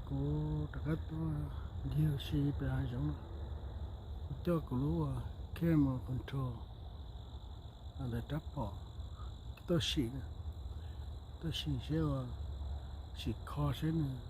Kuv rov qab tuaj ncig ua si pem hav zoov no, kuv coj kuv lub camera control ntawm rab phom tuaj sim na, tuaj sim seb, sim kho seb nws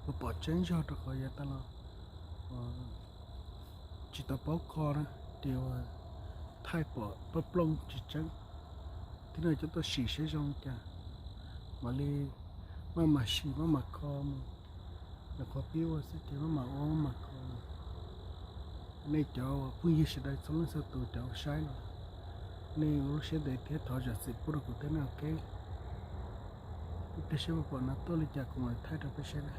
puas pom tseeb zog rau qhov yav tas los tsis tau paub kho na, ces uas thaij pom plooj plooj tsis tseeb. Thiab no coj tuaj sim seb zoo li cas, mam li maj mam sim maj mam kho mus. Nyuam qhuav pib ua xwb ces maj mam ua maj mam kho mus. Nej cov uas phooj ywg sawv daws txhua leej txhua tus cov uas saib no, nej ua lub siab ntev thiab thov zam txim pub rau kuv thiab na, ok. Peb saib puas pom no tuaj li cas kuv mam thaij rau peb saib na.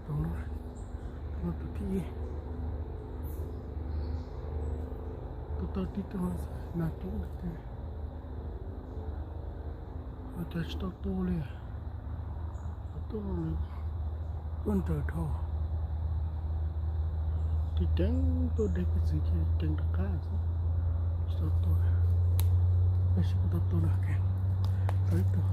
Tus no, tus no tus thib ib. Tus tau tib tug nas roob tiag, ho cov tsis tau tu li, tuaj nraws dhau. Ces ceev tuaj de kiag txiv ces ceev rov qab xwb, tsis tau tu. Tab sis kuv tau tu na, tau ib tug.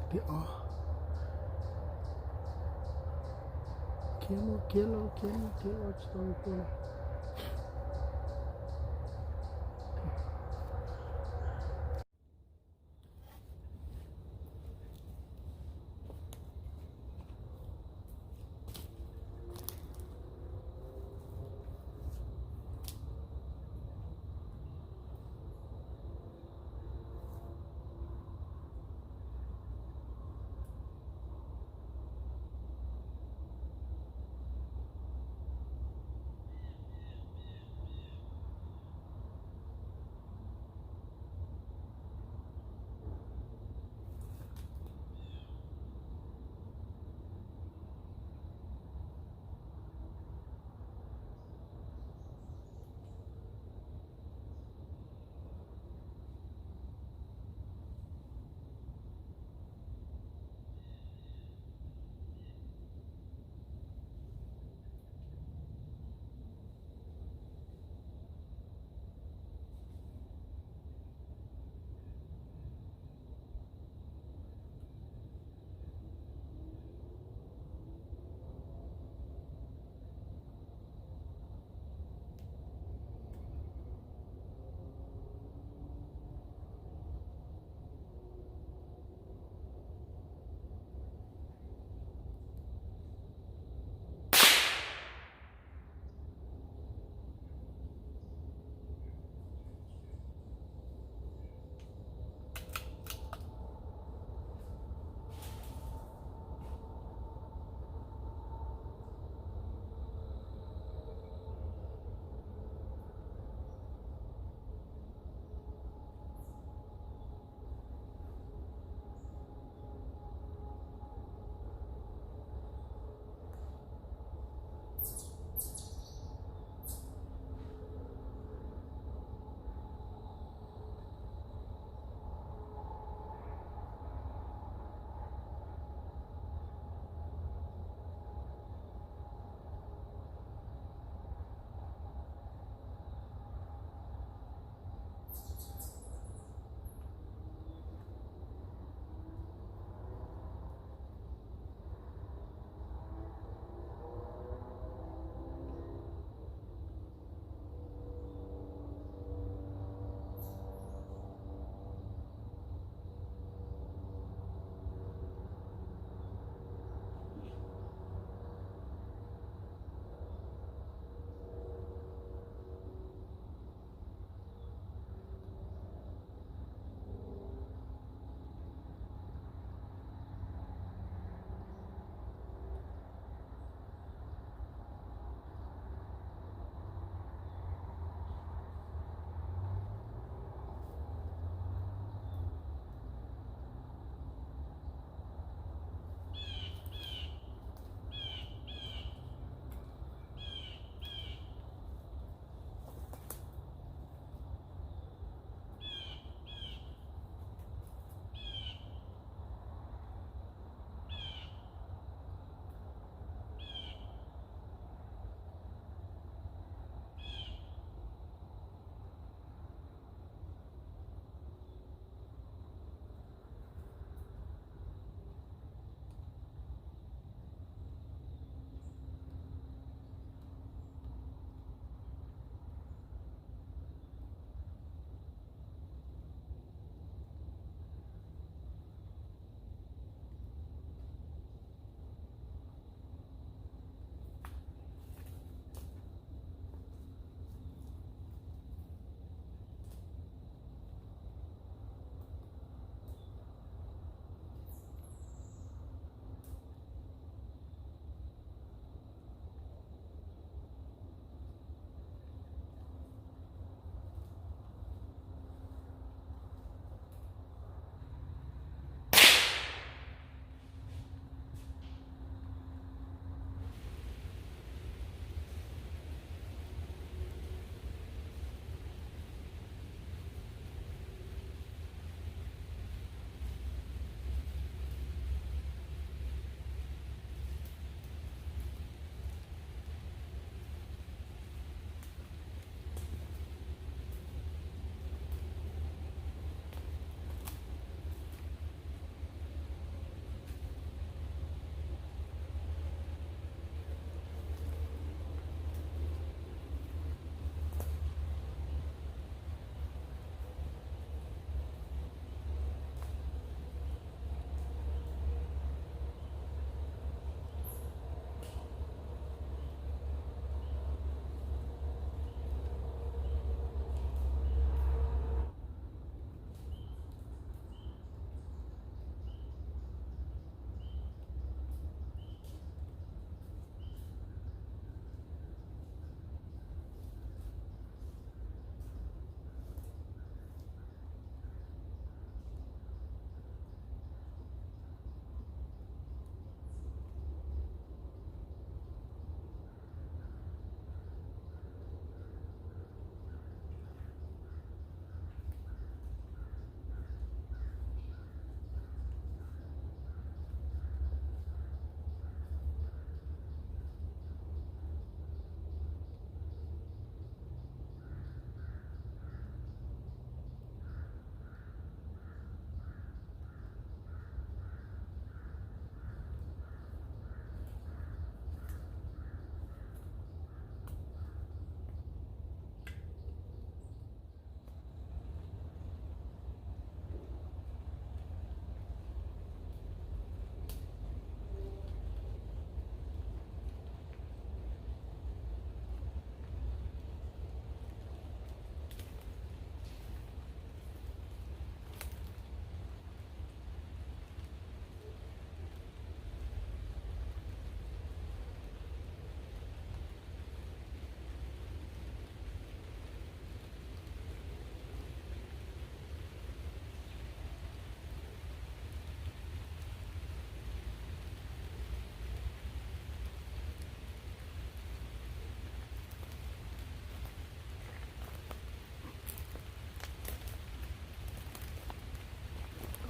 Tiag os. Khiav lauj, khiav lauj, khiav lauj, khiav lauj, tsis tau li tuaj.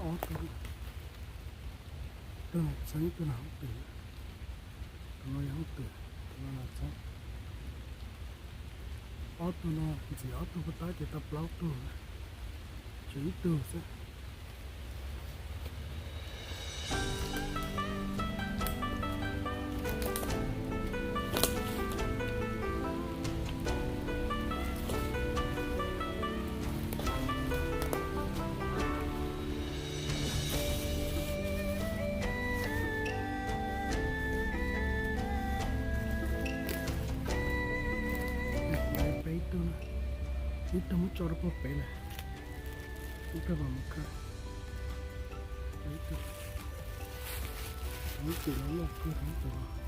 Ob tug, ib tug no txheeb, ib tug no hauv twm. Tus no yog hauv twm, tus no txheeb. Ob tug no ntxiv ob tug puag ta ces tau plaub tug, tshuav ib tug xwb. Peb tug, ib tug muab tso rau puag pem lawm, ib tug mam mus khaws. Peb tug, ib tug loj loj kawg, ib tug